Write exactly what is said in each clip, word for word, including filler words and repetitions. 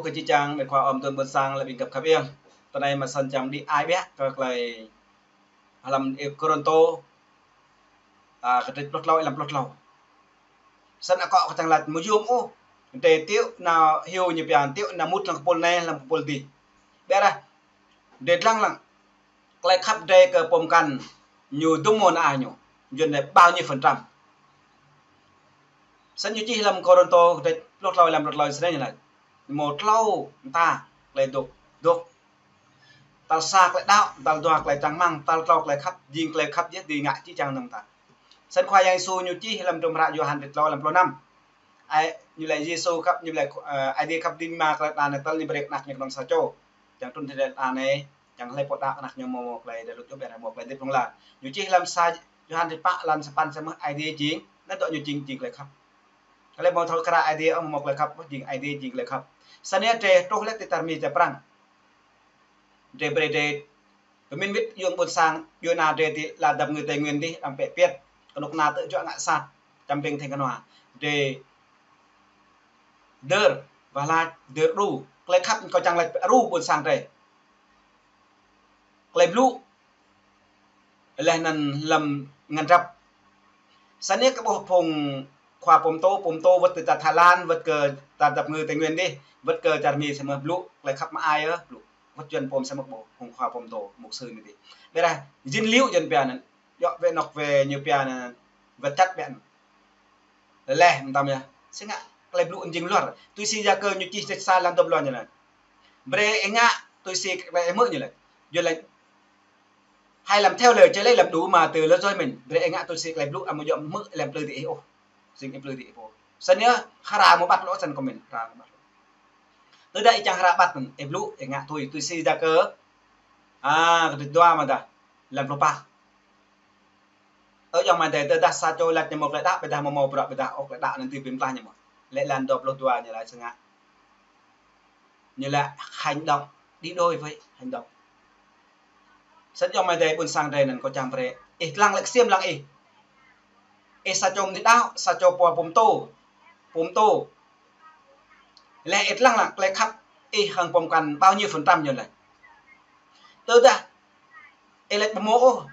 Kơ či čang, mĕt khua ôm tun ƀôn sang lĕ ƀing găp khăp iăng. Tơ anai mă săn čang đĭ ai ƀiă kơ tơlơi hlăm Kôrintô, a, kơtrĕč pluh tlâo, hlăm pluh tlâo. Săn akŏ kơ čang lač mơyŭm ôh. Dêh tiŏ nao hyu ñu pia tiŏ nao mŭt hlăm kơpul anai, hlăm kơpul adih. Ƀiă dah. Dêh lăng lăng. Tơlơi khăp dêh kơ pô mơkăn ñu dŭm mơ̆n a ñu. Yua anai bao nhiêu phần trăm. Săn ñu čih hlăm Kôrintô kơtrĕč pluh tlâo, hlăm pluh tlâo srăng ñu lač. Mâo tlâo mơta tơlơi dŏ, dŏ. Tal sa tơlơi đaŏ, tal dua tơlơi čang rơmang, tal tlâo tơlơi khăp, jing tơlơi khăp yơh dưi ngă či čang nơ̆ng ta. Săn Khua Yang Yêsu ñu čih hlăm tơlơi hră Yôhan kơtrĕč tlâo, hlăm pluh năm. Ai, ñu lač Yêsu khăp, ñu lač, ơ, Aê Diê khăp đĭ mă tơlơi ta anai tơl ñu brơi kơ ană ñu pơnong sa čô. Čang trŭn tơlơi ta anai, čang hlơi pô đaŏ kơ ană ñu mâo, mâo tơlơi dŏ luč ƀiă dah mâo tơlơi hơdip hlŏng lar. Ñu čih hlăm sa Yôhan kơtrĕč pă, hlăm sa păn samơ̆ Aê Diê jing, anŭn dŏ ñu jing, jing tơlơi khăp. Kơ lĕ mâo thâo krăn Aê Diê ôh, mâo tơlơi khăp, jing Aê Diê jing tơlơi khăp. Săn yơh dêh truh lĕ ti čar Mi čar Prăng. Dêh brơi dêh pơmĭn wĭt yơ̆ng ƀôn sang, yua anai dêh ti lăn dap ngư Tây Nguyên adih, đang pĕ piet. Kơnuk kơna tơjuă ngă sat, čăm ƀing theng kơnua. Dêh dơr, wah lač, dơr đru. Tơlơi khăp kâo čang lač đru ƀôn sang dêh. Tơlơi blŭ. Laih anŭn hlăm ngăn drăp. Săn yơh kơ ƀuh phung khua pơtô, pơtô wơ̆t kơ čar Thái Lan, wơ̆t kơ čar dap ngư Tây Nguyên adih, wơ̆t kơ čar Mi samơ̆ blŭ, tơlơi khăp mă ai yơh, blŭ. Wơ̆t Yuan pôm samơ̆ ƀuh phung khua pơtô, mục sư anai adih. Ƀiă dah, jing liu Yuan pia anŭn. Yua wĕ anŏ wĕ ñu pia anŭn, wĕ čăt ƀiă anŭn. Laih mơtam yơh. Sĭt ngă tơlơi blŭ jing luar. Tui si Yakơ ñu čih kơtrĕč sa, hlăm dua pluh ñu lač. Brơi ih ngă tui si tơlơi ih hmư̆ ñu lač. Yua lač hãy làm theo lời Chúa, lấy làm đủ mà từ lối dối mình. Brơi ih ngă tui si tơlơi blŭ, amâo djơ̆ hmư̆ hlăm plư ti ih ôh. Jing ih plư ti ih pô. Săn yơh, hra mơ̆ ƀăt lŏ săn kơmĭn, hra mơ̆ ƀăt lŏ. Tơdah ih čang hra ƀăt anŭn, ih blŭ, ih ngă tui, tui si Yakơ. A, kơtrĕč dua mơ̆ dah. Hlăm pluh pă. Ơ, yua mơ̆ dêh, tơdah sa čô lač ñu mâo tơlơi đaŏ, ƀiădah mâo mâo bruă ƀiădah ôh tơlơi đaŏ anŭn dưi bi mơtlaih ñu mơ̆. Lĕ hlăm dua pluh dua ñu lač sĭt ngă. Ñu lač hành động đi đôi với hành động. Sĭt yua mơ̆ dêh ƀôn sang dêh anŭn kâo čang brơi. Ih lăng lĕ ksiêm lăng ih. Ih sa čô mơnuih đaŏ, sa čô pô pơtô. Pơtô. Laih ih lăng lăng tơlơi khăp ih hăng pô mơkăn bao nhiêu phần trăm ñu lač. Tơdah ih lač ƀu mâo ôh.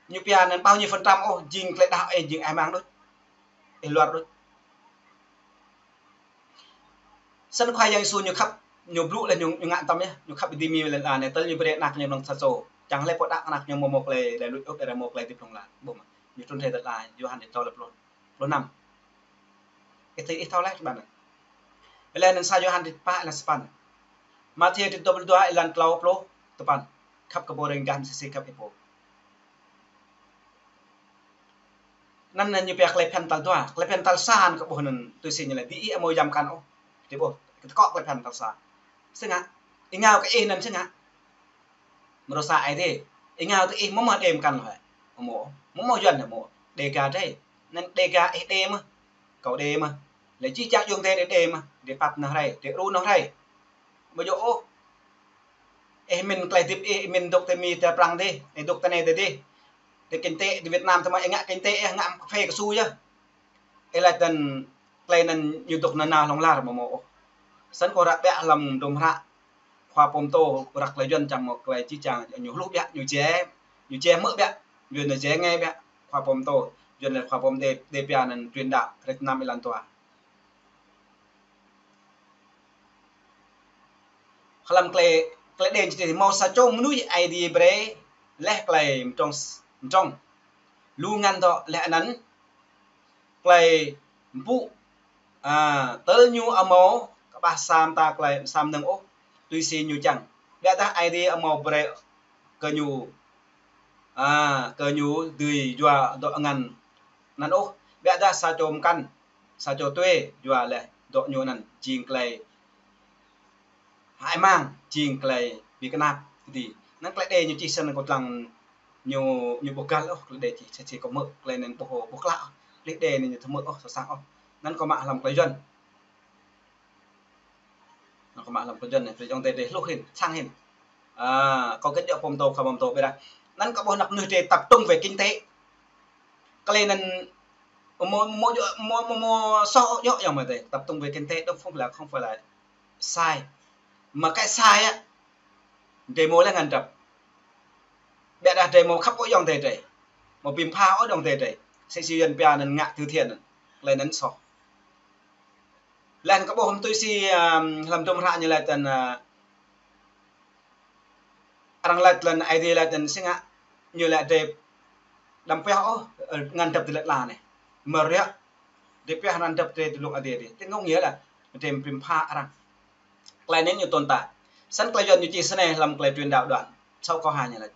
Ñu pia anŭn bao nhiêu phần trăm ôh, jing tơlơi đaŏ ih jing ai mang đôč. Ih luar đôč. Săn Khua Yang Yêsu ñu khăp, ñu blŭ laih ñu, ñu ngă tơm yơh, ñu khăp ƀing Mi lĕ anai, tơl ñu brơi ană ñu pơnong sa čô. Čang hlơi pô đaŏ kơ ană ñu mâo mâo tơlơi, tơlơi luč ôh, ƀiădah mâo tơlơi hơdip hlŏng lar. Ƀu mơ̆. Ñu trŭn rai tơlơi, Yôhan kơtrĕč tlâo, hlăm pluh năm. Ih tui, ih thâo laih ƀan anai. Laih anŭn sa Yôhan kơtrĕč pă, hlăm sa păn. Mathiơ kơtrĕč dua pluh dua, hlăm tlâo pluh tơpăn. Khăp kơ pô ring gah mơ̆ sĭt khăp ih pô. Anŭn ñu pia tơlơi phiăn tal dua, tơlơi phiăn tal sa anŭn kơ ƀuh anŭn tui si ñu lač, diih amâo yam mơkăn ôh. Diih ƀuh, kơ tơkŏ tơlơi phiăn tal sa. Sĭt ngă, ih ngă kơ ih anŭn sĭt ngă. Mrô sa ai dêh. Ih ngă kơ ih mơ̆ mơ̆ đe mơkăn lŏ hă. Mơ̆ mơ̆, mơ̆ mơ̆ Yuan hă mơ̆. Đêga dêh. Anŭn Đêga ih đe mơ̆. Kâo đe mơ̆. Lĕ či čang yŏng dêh đe mơ̆. Đe pap noh rai, đe đru noh rai. Ƀu djơ̆ ôh. Ih mĭn tơlơi hơdip ih, ih mĭn dŏ ti Mi ti Prăng dih, ih dŏ ti anai dih dih. Ti kinh tế, ti Việt Nam tơma ih ngă kinh tế, ih ngă cà phê cao su yơh. Ih lač anŭn tơlơi anŭn ñu dŏ nanao hlŏng lar ƀu mâo ôh. Săn kâo răk ƀiă hlăm dŭm hră Khua pơtô răk tơlơi Yuan čang mâo tơlơi či čang ñu hluh ƀiă, ñu jĕ, ñu jĕ hmư̆ ƀiă, Yuan ñu jĕ ngă ƀiă, Khua pơtô, Yuan lĕ Khua pơtô đe, đe pia anŭn truyền đạo, kơtrĕč năm hlăm dua. Hlăm tơlơi, tơlơi đe ñu čih mâo sa čô mơnuih Aê Diê brơi laih tơlơi mơdrŏng, mơdrŏng. Lu ngăn dŏ laih anŭn tơlơi mpŭ, a, tơl ñu amâo kơƀah sa mơta tơlơi sa mơnơ̆ng ôh, tui si ñu čang. Ƀiădah Aê Diê amâo brơi kơ ñu, a, kơ ñu dưi yua dŏ ngăn anŭn ôh. Ƀiădah sa čô mơkăn, sa čô tue yua laih dŏ ñu anŭn jing tơlơi hơăi mang, jing tơlơi bi kơnap. Dih, anŭn tơlơi đe ñu čih săn kâo lăng ñu, ñu ƀu găl ôh, tơlơi đe čih, sĭt sĭt kâo hmư̆, tơlơi anŭn ƀu, ƀu klă ôh. Tơlơi đe anŭn ñu ƀu hmư̆ ôh, soh sang ôh. Anŭn kâo mă hlăm tơlơi Yuan. Anŭn kâo mă hlăm tơlơi Yuan anai, tơlơi Yuan dêh, dêh hluh hĭn, čang hĭn. A, kâo kơ djơ̆ pơtô, khua pơtô ƀiădah. Anŭn kâo ƀuh anăp mơnuih dêh tập trung về kinh tế. Tơlơi anŭn mâo, mâo djơ̆, mâo, mâo, mâo soh djơ̆ yơh mơ̆ dêh, tập trung về kinh tế, đó không phải là, không phải là sai. Mă kơ sai á, drei mơ̆ lĕ ngăn drăp. Biă dah drei mơ̆ khăp ôh ayŏng adei drei. Mơ̆ pĭm pha ôh ayŏng adei drei. Sĭt si Yuan pia anăn ngă từ thiện anăn. Klei anăn soh. Lĕ kơ ƀuh hăm tui si, ơ, hlăm dŭm hră ñu laĭ tăn, ơ, arăng laĭ tăn Aê Diê laĭ tăn si ngă ñu laĭ drei đăm pioh ôh, ơ, ngăn drăp ti lĕ tla anei. Mơ̆ riă, drei pioh ngăn drăp drei ti lŏng Aê Diê drei. Ti ngŏ nghĩa là drei pĭm pha arăng. Klei anei ñu tồn tại. Snăn klei Yuan ñu čih snei hlăm klei Truyền Đạo đoạn sáu câu hai ñu laĭ: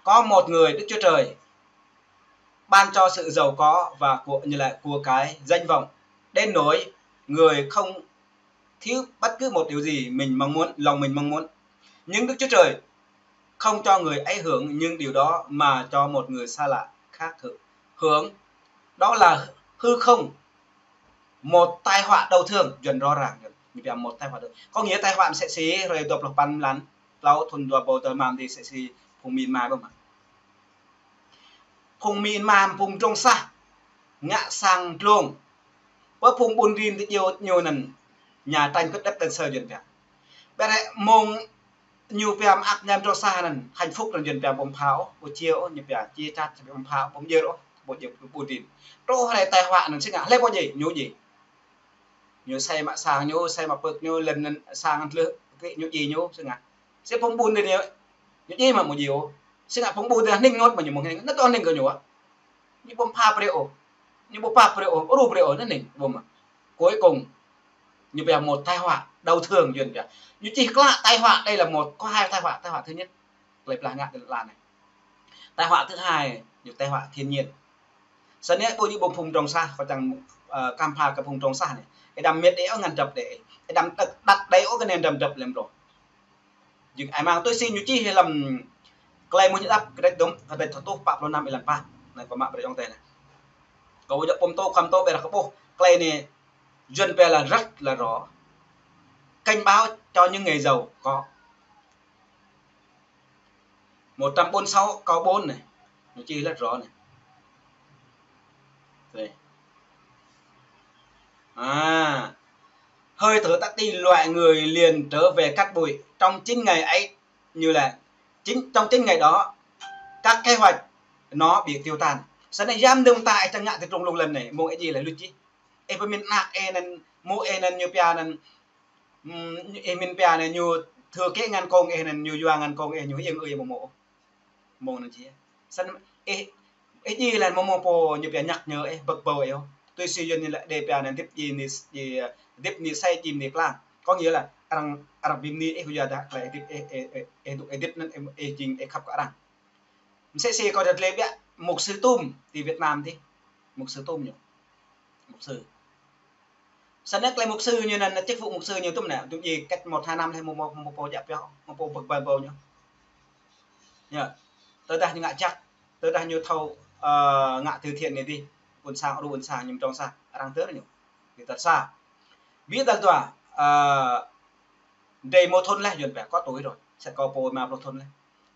Có một người Đức Chúa Trời ban cho sự giàu có và của, như là của cải, danh vọng, đến nỗi người không thiếu bất cứ một điều gì mình mong muốn, lòng mình mong muốn. Nhưng Đức Chúa Trời không cho người ấy hưởng những điều đó mà cho một người xa lạ khác hưởng. Hưởng, đó là hư không. Một tai họa đau thương, Yuan rõ ràng, ñu pia một tai họa đau. Có nghĩa tai họa msĕ si, hrơi dua pluh păn mlan tlâo thŭn dua êbâo dua rơma mơ̆ng adih msĕ si phung Myanmar ƀơh mă. Phung Myanmar, phung Trông Sah, ngă sang dlông. Pơ phung ƀun rin ti djiêu ñu anăn, nhà tranh cướp đất Tân Sơn Yuan pia. Ƀiădah mơ̆ng ñu pia mơak mơñam Trông Sah anăn, hạnh phúc anăn Yuan pia ƀu pha ôh, ƀu chia ôh, ñu pia chia cắt, ƀu pha ôh, ƀu mjơr ôh, ƀu djơ̆ ƀun rin. Truh hrơi tai họa anăn si ngă, hlei pô djai, ñu djai. Ñu sai mă sang ñu, sai mă pơ̆k ñu, lŏn anăn sang anăn tlưh, kơ ñu djai ñu, si ngă. Si phung ƀun rin ñu, ñu djai mă ƀu djai ôh. Si ngă phung ƀun rin hning ngot mă ñu mơ̆ng hning, anăn tơ hning kơ ñu ah. Ñu ƀu pha brơi ôh. Ñu ƀu pap brơi ôh, ƀu ru brơi ôh, anăn hning, ƀu mă. Cuối cùng, ñu pia một tai họa đau thương Yuan pia. Ñu čih klă tai họa, đây là một, có hai tai họa, tai họa thứ nhất. Klei blah ngă ti lŏn tla anei. Tai họa thứ hai, ñu tai họa thiên nhiên. Snăn ƀu ñu ƀơ̆ng phung Trông Sah, kâo čang, ơ, kăm pha kơ phung Trông Sah anei. Ih đăm mĭt ih ôh ngăn drăp ih. Ih đăm đăt, đăt ih ôh kơ anei đăm drăp lăm ƀlŏh. Jing ai mang tui si ñu čih hlăm Klei Mmuñ Hơđăp kdrêč dŭm, kdrêč sa rơtuh pă pluh năm êlan pă. Anei kâo mă brơi ayŏng adei anei. Kâo ƀu djŏ pô mtô, khŏm mtô ƀiădah kâo ƀuh klei anei Yuan pia là rất là rõ. Cảnh báo cho những người giàu có. Một trăm bốn mươi sáu câu bốn anei. Ñu čih rất rõ anei. Đây. À, hơi thở tắt đi, loài người liền trở về cát bụi. Trong chín ngày ấy, như là chín, trong chín ngày đó, các kế hoạch nó bị tiêu tan. Snăn yăm dŭm ta ih čang ngă ti trông lông lăn anei, mơ̆ng ih djai lĕ luč jih. Ih pơmĭn anak ih anăn, mơ̆ ih anăn ñu pia anăn, ưm, ih mĭn pia anăn ñu thưa kơ ngăn kông ih anăn, ñu yua ngăn kông ih, ñu hiêng ơi mơ̆ mơ̆. Mơ̆ng anăn jih. Snăn ih, ih djai lĕ mơ̆ mơ̆ pô ñu pia nhắc nhở ih, bơ̆k ƀâo ih ôh. Tui si Yuan ñu laĭ dê pia anăn hơdip djai ni, djai, hơdip ni sai djai ni klang. Có nghĩa là arăng, arăng bi mni ih kyuadah klei hơdip ih, ih, ih, ih dôk hơdip anăn ih, ih jing ih khăp kơ arăng. Msĕ si kâo dơ̆ng lĕ biă mục sư Tum ti Việt Nam dih. Mục sư Tum ñu. Mục sư. Snăn klei mục sư ñu anăn, chức vụ mục sư ñu tŭm anei, tŭm djai cách một hai năm leh mơ̆, mơ̆, mơ̆ pô djă pioh, mơ̆ pô bơ̆k ƀâo ƀâo ñu. Yơh. Tơdah ñu ngă jăk, tơdah ñu thâo, ơ, ngă từ thiện anei dih, ƀuôn sang, ru ƀuôn sang ñu mdrŏng sah, arăng tơr ñu. Ñu tơr sa. Ƀiădah dua, ơ, drei mơ̆ thŭn leh Yuan pia, có tuổi rồi, sĕt kâo pô êma pluh thŭn leh.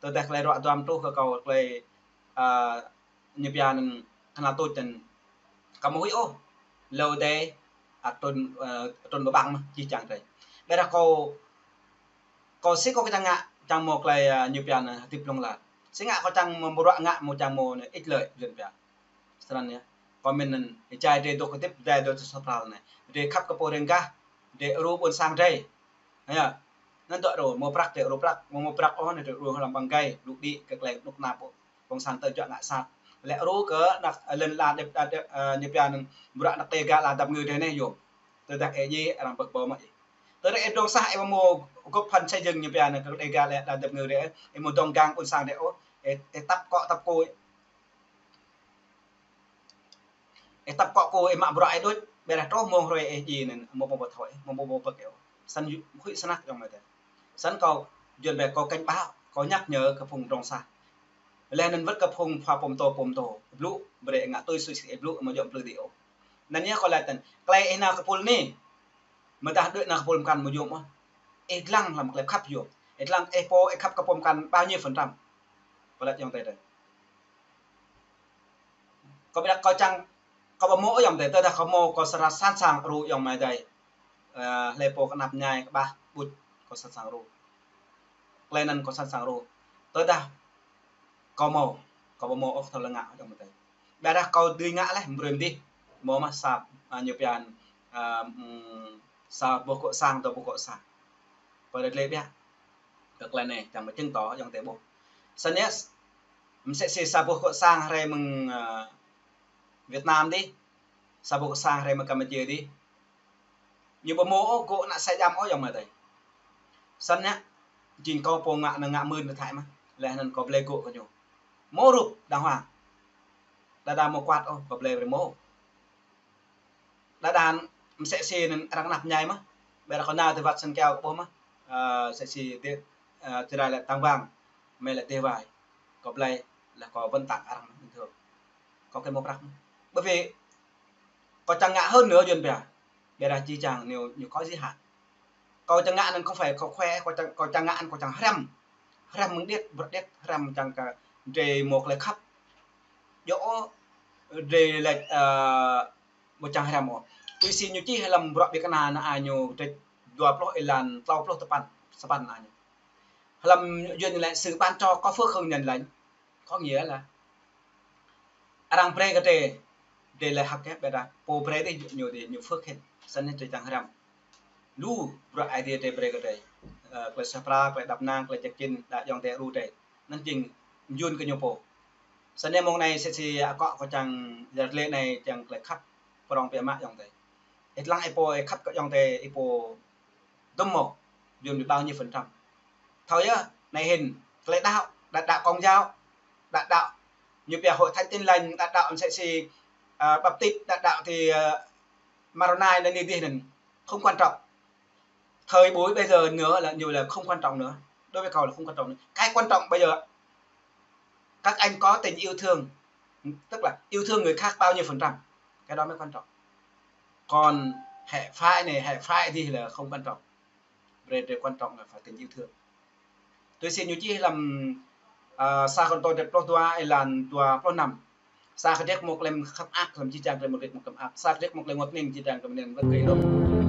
Tơdah klei ruă duam truh kơ kâo klei, ơ, ñu pia anăn knhal tuč anăn kâo mơ̆ huĭ ôh. Lŏ dê, a, trŭn, ơ, trŭn ƀơ̆ng mơh, jih jang drei. Ƀiădah kâo, kâo sĭt kâo kơ čang ngă, čang mơ̆ klei, ơ, ñu pia anăn hơdip hlŏng lar. Sĭt ngă kâo čang mơ̆ bruă ngă mơ̆ čang mơ̆ anei ích lợi Yuan pia. Snăn yơh. Kâo mĭn anăn, ih jai drei dôk hơdip, drei dôk soh pral anei. Drei khăp kơ pô riêng gah, drei ru ƀuôn sang drei. Yơh. Anăn dŏ ru, mơ̆ prăk drei ru prăk, mơ̆ mơ̆ prăk ôh anei drei ru hlăm ƀăng gai, lu đĭ kơ klei nuk nap ôh. Kông san tơ juă ngă sat. Lĕ ru kơ anak, ơ, lŏn la hơdip, ơ, hơdip, ơ, ñu pia anăn bruă anak Dega la dap ngư drei anei yơh. Tơdah ih djai arăng bơ̆k ƀâo mă ih. Tơdah ih mdrŏng sah ih mơ̆ mơ̆ góp phần xây dựng ñu pia anăn kơ Dega la dap ngư drei, ih mơ̆ dŏng gang ƀuôn sang drei ôh, ih, ih tăp akŏ tăp akŏ. Ih tăp akŏ akŏ ih mă bruă ih đôč, ƀiădah truh mơ̆ng hrơi ih djai anăn, mơ̆ pô ƀu thâo ih, mơ̆ pô ƀu bơ̆k ih ôh. Snăn huĭ snăk ayŏng amai adei. Snăn kâo, Yuan pia kâo cảnh báo, kâo nhắc nhở kơ phung mdrŏng sah. Leh anăn wơ̆t kơ phung khua pô mtô pô mtô, blŭ, brei ngă tui si ih blŭ, mơ̆ djŏ mplư dih ôh. Anăn yơh kâo laĭ tăn, klei ih nao kơ pôl anei, mơ̆ dah đuaĭ nao kơ pôl mkăn mơ̆ yôm ôh. Ih dlăng hlăm klei khăp yôm. Ih dlăng ih pô ih khăp kơ pô mkăn bao nhiêu phần trăm. Kâo laĭ ayŏng adei. Kâo ƀiădah kâo čang, kâo ƀu mơ̆ ayŏng adei, tơdah kâo mơ̆ kâo srăng sẵn sàng ru ayŏng amai adei. Ơ, hlơi pô kơnăp ñai kơƀah ƀuč kâo sat sang rô. Tơlơi anŭn kâo sat sang rô. Tơdah kâo hmâo, kâo ƀu hmâo ôh thâo lăng ngă ayŏng amai adơi. Ƀiădah kâo dưi ngă laih, brơi mơdih. Hmâo mơ̆ sa, ơ, ñu pơhiăp, ơ, ưm, sa boh gŏ sang, dua boh gŏ sang. Pơ rơglê ƀiă. Kơ tơlơi anai, čang mơčeng tŏ, ayŏng adơi ƀuh. Snăn yơh, msĕ si sa boh gŏ sang hrơi mơ̆ng, ơ, Việt Nam dih, sa boh gŏ sang hrơi mơ̆ng Campuchia dih. Ñu ƀu hmâo ôh gŏ ană sa jăm ôh ayŏng amai adơi. Snăn yơh, jing kâo pô ngă anŭn ngă mưn kơ Thái mơ̆n. Laih anŭn kâo blơi gŏ kơ ñu. Hmâo rup đàng hoàng. Đa đa hmâo kuăt ôh, kâo blơi brơi hmâo. Đa đa msĕ si anŭn arăng kơnăp ñai mơ̆n. Ƀiădah kâo nao ti wăt Săn Keo kâo ƀuh mơ̆n. Ơ, msĕ si ti, ơ, Jrai lĕ Tang Wang, mơi lĕ Dêh Wai. Kâo blơi, laih kâo wơ̆t tang arăng bình thường. Kâo kơ hmâo prăk mơ̆n. Bởi vì kâo čang ngă hơn nữa Yuăn pia. Ƀiădah či čang ñu, ñu có giới hạn. Kâo čang ngă anŭn không phải kâo khoe, kâo čang, kâo čang ngă anŭn kâo čang hrăm. Hrăm mơ̆ng điêt, bruă điêt, hrăm čang kơ drơi hmâo tơlơi khăp. Yua ôh drơi laĭ, ơ, ƀu čang hrăm ôh. Tui si ñu čih hlăm bruă ƀing kơna ană ñu kơtrĕč dua pluh êlan klâo pluh sapăn, sapăn ană ñu. Hlăm Yuăn laĭ sự ban cho có phước hưng nhận lãnh. Có nghĩa là arăng brơi kơ drơi, drơi laĭ hơ̆k kĕ, ƀiădah pô brơi dih ñu dih ñu phước hĭn. Snăn yơh drơi čang hrăm. Lu bruă Aê Diê drơi brơi kơ drơi. Ơ, tơlơi suaih pral, tơlơi đăp năng, tơlơi jăk jĭn, đa ayŏng adơi ru drơi. Anŭn jing mơyun kơ ñu pô. Snăn yơh mông anai msĕ si akŏ kâo čang yăl dliê anai čang tơlơi khăp prŏng biă mă ayŏng adơi. Ih lăng ih pô ih khăp kơ ayŏng adơi ih pô dŭm mơ̆, Yuăn ƀu bao nhiêu phần trăm. Thâo yơh, anai hĭn, tơlơi đaŏ, đa đaŏ Công giáo, đa đaŏ ñu pia Hội Thánh Tin Lành, đa đaŏ msĕ si, ơ, Baptist, đa đaŏ ti, ơ, Maronite anai dih anŭn, không quan trọng. Thời buổi bây giờ nữa là như là không quan trọng nữa. Đối với cậu là không quan trọng nữa. Cái quan trọng bây giờ các anh có tình yêu thương, tức là yêu thương người khác bao nhiêu phần trăm. Cái đó mới quan trọng. Còn hệ phái này, hệ phái gì là không quan trọng. Brơi, brơi quan trọng là phải tình yêu thương. Tui si ñu čih hlăm, ơ, sa Kôrintô dua pluh dua êlan dua pluh năm. Sa kơdrĕk hmâo tơlơi khăp mơak, hlăm jih jang tơlơi mơdrĕk hmâo tơlơi khăp mơak. Sa kơdrĕk hmâo tơlơi ngŏt ning, jih jang tơlơi mơdrĕk hmâo tơlơi khăp.